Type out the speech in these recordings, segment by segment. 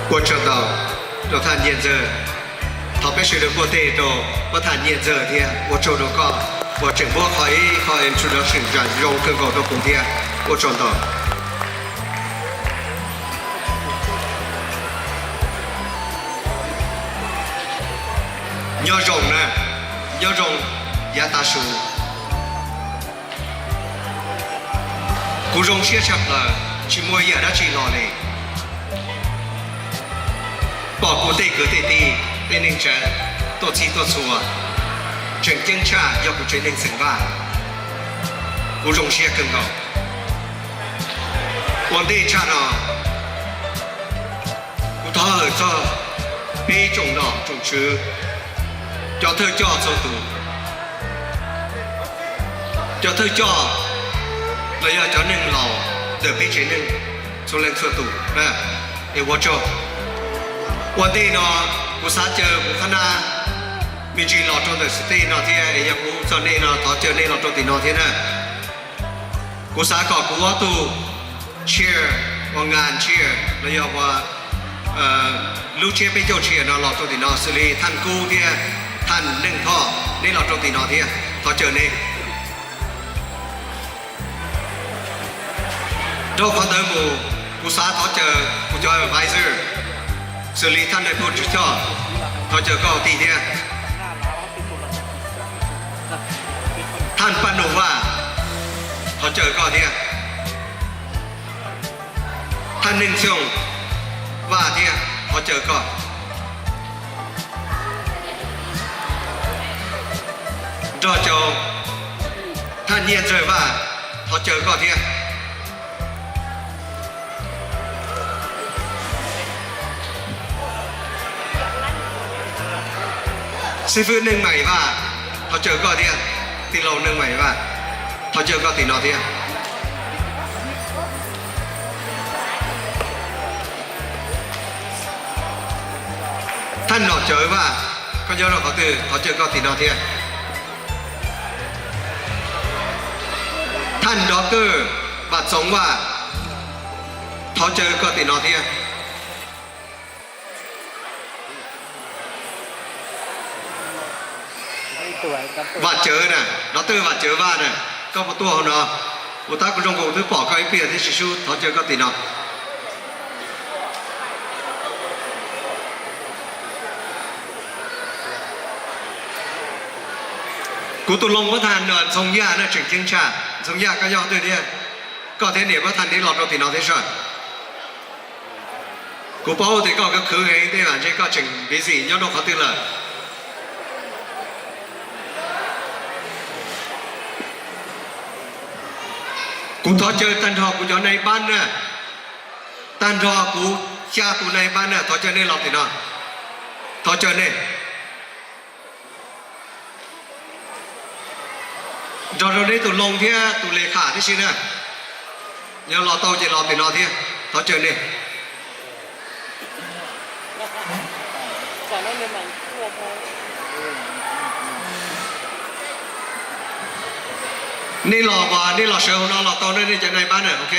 Ua tsaug ntau rau thaj Nyiaj Ntxawg. Thov peb sawv daws npuaj teg rau pab thaj Nyiaj Ntxawg thiab ua tsaug rau koj uas tseem muab qhov ib qho introduction zoo kawg nkaus rau kuv thiab. Ua tsaug ntau. Nyob zoo na, nyob zoo yav tav su. Kuv zoo siab tshaj plaws, tsis muaj ib yam dab tsi los li. Pom kuv tej kwv tej tij, tej neej tsa tuaj txhij tuaj txhua, tseem ceeb tshaj yog kuv tsev neeg Xeem Vaj. Kuv zoo siab kawg nkaus. Ua ntej tshaj no, kuv thov hawm txog peb tsoom nom tsoom tswv, cov thawj coj txhua tus, cov thawj coj los yog cov neeg laus ntawm peb tsev neeg txhua leej txhua tus, es ua tsaug. Ua ntej no kuv xav caw kuv qhab nab me ntsis los rau ntawm stage no thiab, es yog kuv txog nej no thov caw nej los rau tim no thiab na. Kuv xav kom kuv ob tug chair, uas ngan chair los yog uas lub tsiab peb caug chair no los rau tim no, xws li thaj Kub thiab thaj Neej Thoj, neb los rau tim no thiab, thov caw neb. Dhau qhov ntawd mus, kuv xav thov caw kuv cov advisor, xws li thaj Nais Phoo Tswv Choj, thov caw koj ua tij thiab. Thaj Paj Num Vaj, thov caw koj thiab. Thaj Neeg Xyooj Vaj thiab, thov caw koj. Nrog caw thaj Nyiaj Ntxawg Vaj, thov caw koj thiab. Xib fwb Neej Maim Vaj, thov caw koj thiab. Tij laug Neej Maim Vaj, thov caw koj tim no thiab. Thaj Nom Cawv Vaj, koj nyob rau qhov twg, thov caw koj tim no thiab. Thaj Nrov Kawj Vam Txoov Vaj, thov caw koj tim no thiab. Vam Cawv na, Nrov Kawj Vam Cawv Vaj na, koj puas tuaj hauv no? Kuv tab kuv zoo nkaus twb pom koj ib pliag thiab, tsis sub, thov caw koj tim no. Kuv tus hlob pab thaj no Ntxhoo Yaj na, tseem ceeb tshaj. Ntxhoo Yaj, koj nyob qhov twg thiab? Koj thiab niam pab thaj neb los rau tim no thiab sas. Kuv paub tias koj khwv khwv heev tej, vam ntshe koj tseem busy nyob rau qhov twg lawm. Kuv thov caw tag nrho kuv cov nais npab na, tag nrho kuv xya tus nais npab na, thov caw nej los tim no, thov caw nej. Nrog rau neb tus hlob thiab tus le kham tib si na, yog los tau ces los tim no thiab, thov caw nej. Nej los, nej los sawv hauv no los tau na, nej cov nais npab na, ok.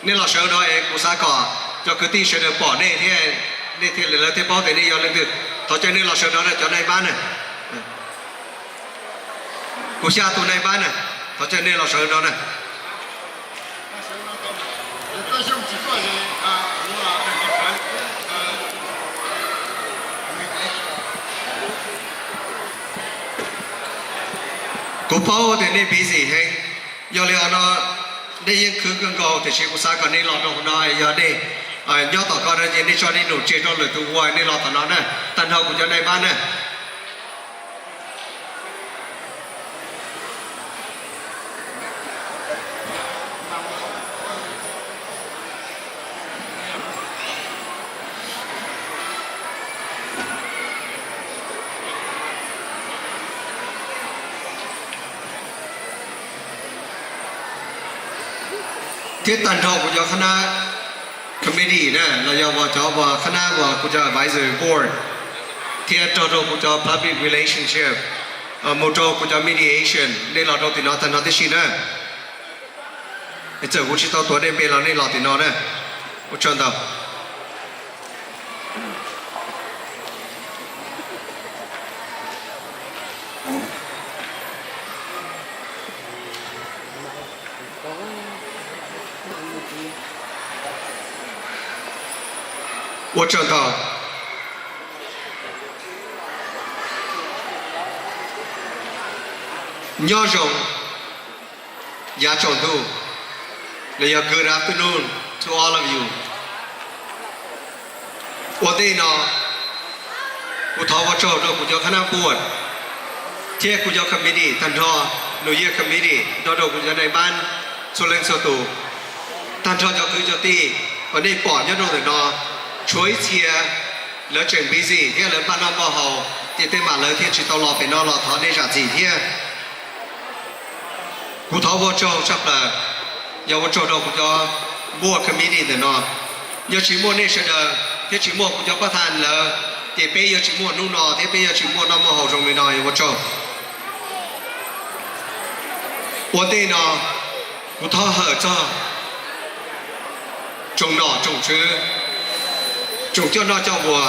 Nej los sawv no es kuv xav kom cov kwv tij sawv daws pom nej thiab, nej thiaj li lawv thiaj paub tias nej yog leej twg. Thov caw nej los sawv no na cov nais npab na. Kuv xya tus nais npab na, thov caw nej los sawv no na. Kuv paub tias nej busy heev, yog li no nej yeej khwv kawg nkaus, tiam sis kuv xav kom nej los rau hauv no, yog nej nyob tom ko no ces nej tso nej num tseg rau lwm tus ua, nej los tom no na, tag nrho kuv cov nais npab na. Thiab tag nrho kuv cov qhab nab committee na, los yog uas cov uas qhab nab uas kuv cov advisory board, thiab nrog rau kuv cov public relationship, mus rau kuv cov mediation, nej los rau tim no tag nrho tib si na. Txawm kuv tsis tau tuav nej npe los nej los tim no na. Ua tsaug ntau. Ua tsaug ntau. Nyob zoo, yav tsaus ntuj, los yog good afternoon to all of you. Ua ntej no, kuv thov ua tsaug rau kuv cov khab nab puaj thiab kuv cov committee tag nrho, New Year committee nrog rau kuv cov nai npab txhua leej txhua tus, tag nrho cov kwv cov tij uas nej pom nyob rau ntawm no, tshuav ib txhia lawv tseem busy thiab lawv npaj noj npaj haus, ces tej mam lawv thiaj tsis tau los pem no los thov nej zam txim thiab. Kuv thov ua tsaug tshaj plaws, yog ua tsaug rau kuv cov board committee ntawm no. Yog tsis muaj nej sawv daws thiab tsis muaj kuv cov pab thaj lawv, ces peb yuav tsis muaj hnub no thiab peb yuav tsis muaj noj muaj haus zoo li no, yog ua tsaug. Ua ntej no, kuv thov hawm txog tsoom nom tsoom tswv, tsoom coj noj coj ua,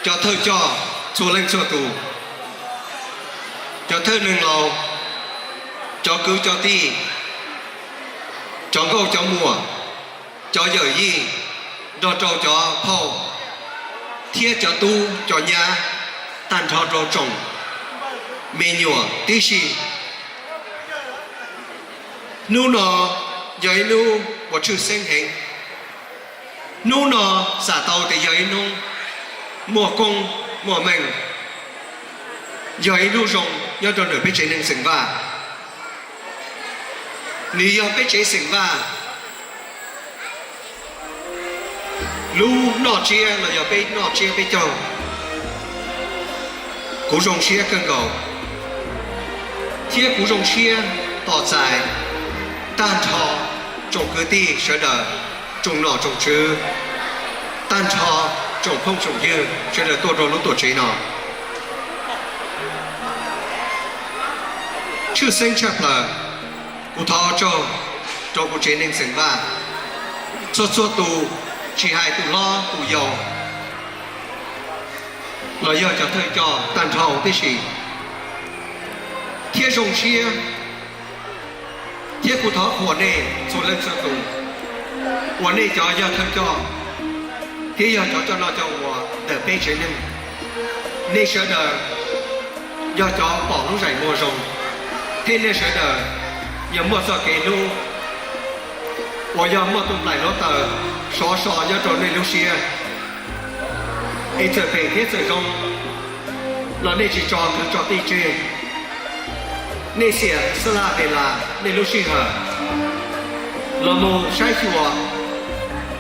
cov thawj coj txhua leej txhua tus, cov thawj neeg laus, cov kwv cov tij, cov nkauj cov muam, cov yawm yij, nrog rau cov phauj thiab cov tub cov nyab, tag nrho rau tsoom me nyuam tib si. Hnub no yog ib hnub uas tshwj xeeb heev. Hnub no xam tau tias yog ib hnub muaj koob muaj meej, yog ib hnub zoo nyob rau ntawm peb tsev neeg xeem Vaj. Nws yog peb tsev xeem Vaj lub noj tsiab los yog peb noj tsiab peb caug. Kuv zoo siab kawg nkaus, thiab kuv zoo siab tos txais tag nrho tsoom kwv tij sawv daws, tsoom nom tsoom tswv, tag nrho tsoom phooj tsoom ywg sawv daws tuaj rau lub tuam tsev no. Tshwj xeeb tshaj plaws, kuv thov ua tsaug rau kuv tsev neeg xeem Vaj txhua txhua tus, tsis hais tus hlob tus yau los yog cov thawj coj tag nrho tib si, thiab zoo siab, thiab kuv thov qhuas nej txhua leej txhua tus uas nej cov yog thawj coj thiab yog cov coj noj coj ua ntawm peb tsev neeg. Nej sawv daws yog cov pom lub zeem muag zoo, thiab nej sawv daws yog muaj txoj kev hlub uas yog muaj tus nplaim hluav taws sov so nyob rau nej lub siab, es txawm phem thiab txawm zoo los nej tsis tso kwv tso tij tseg. Nej xiam xab laj pes las nej lub sij hawm los mus saib xyuas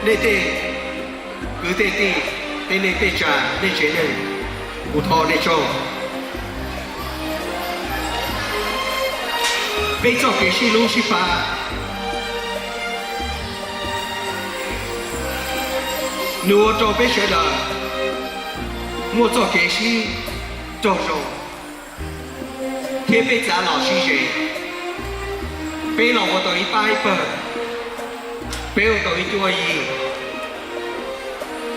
nej tej kwv tej tij, tej neej tej tsa, nej tsev neeg. Kuv thov nej tsaug. Peb txoj kev sib hlub sib pab, nws ua rau peb sawv daws muaj txoj kev sib raug zoo, thiab peb txav los sib ze, peb los ua tau ib pab ib pawg, peb ua tau ib cuab yig.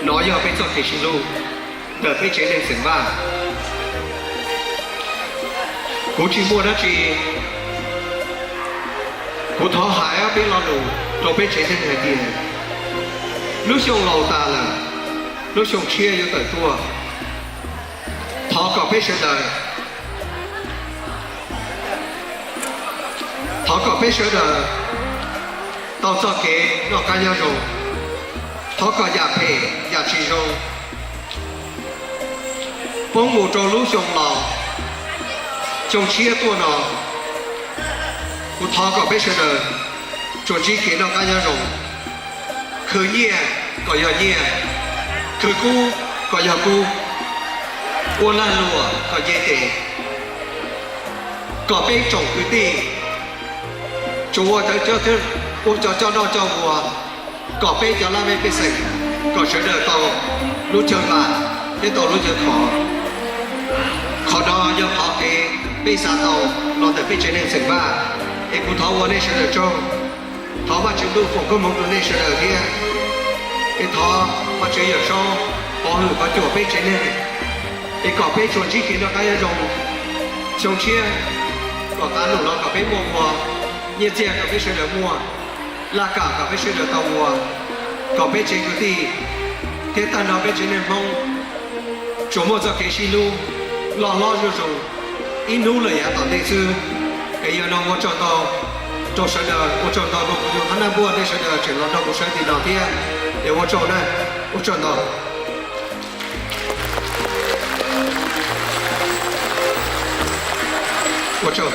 Nov yog peb txoj kev sib hlub ntawm peb tsev neeg xeem Vaj. Kuv tsis muaj dab tsi, kuv thov hais ob peb lo lus rau peb tsev neeg hais tias lub xyoo laus tas lawm, lub xyoo tshiab yuav tawm tuaj. Thov kom peb sawv daws, thov kom peb sawv daws tau txoj kev noj qab nyob zoo. Thov kom yam phem yam tsis zoo poob mus rau lub xyoo los, xyoo tshiab tuaj no. Kuv thov kom peb sawv daws tsuas ntsib kev noj qab nyob zoo, khwv nyiaj kom yog nyiaj, khwv kub kom yog kub, ua lag luam kom nce tes, kom peb tsoom kwv tij tsuas ua, ua cov coj noj coj ua, kom peb cov laj mej pej xeem kom sawv daws tau lub chaw npam thiab tau lub chaw khov. Qhov no yog qhov kev peb xav tau los ntawm peb tsev neeg xeem Vaj. Es kuv thov ua nej sawv daws tsaug, thov Vajtswv ntuj foom koob hmoov rau nej sawv daws thiab. Es thov Vajtswv Yawm Saub pov hwm pov cuam peb tsev neeg, es kom peb tsuas ntsib kev noj qab nyob zoo. Xyoo tshiab kom qab lum los kom peb muaj ua, nyiaj txiag kom peb sawv daws muaj. Laj kam kom peb sawv daws tau ua, kom peb tsev kwv tij thiab tag nrho peb tsev neeg Hmoob tsuas muaj txoj kev sib hlub loj hlob zuj zus, ib hnub lawm yav tom ntej xwb. Es yog no ua tsaug ntau rau sawv daws, ua tsaug ntau rau kuv tus qhab nab npuaj, nej sawv daws tseem los nrog kuv sawv tim no thiab, es ua tsaug na, ua tsaug ntau. Ua tsaug.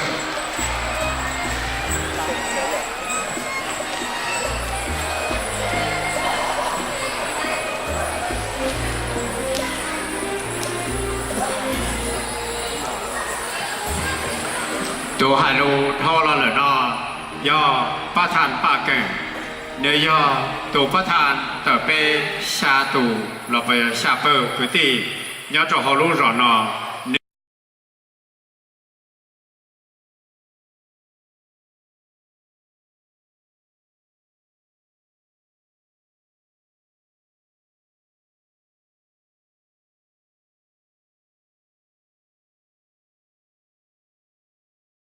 Tus hais lus dhau los lawm no yog pab thaj Paj Keem, nws yog tus pab thaj ntawm peb xya tus los puas yog xya pawg kwv tij nyob rau hauv lub zos no.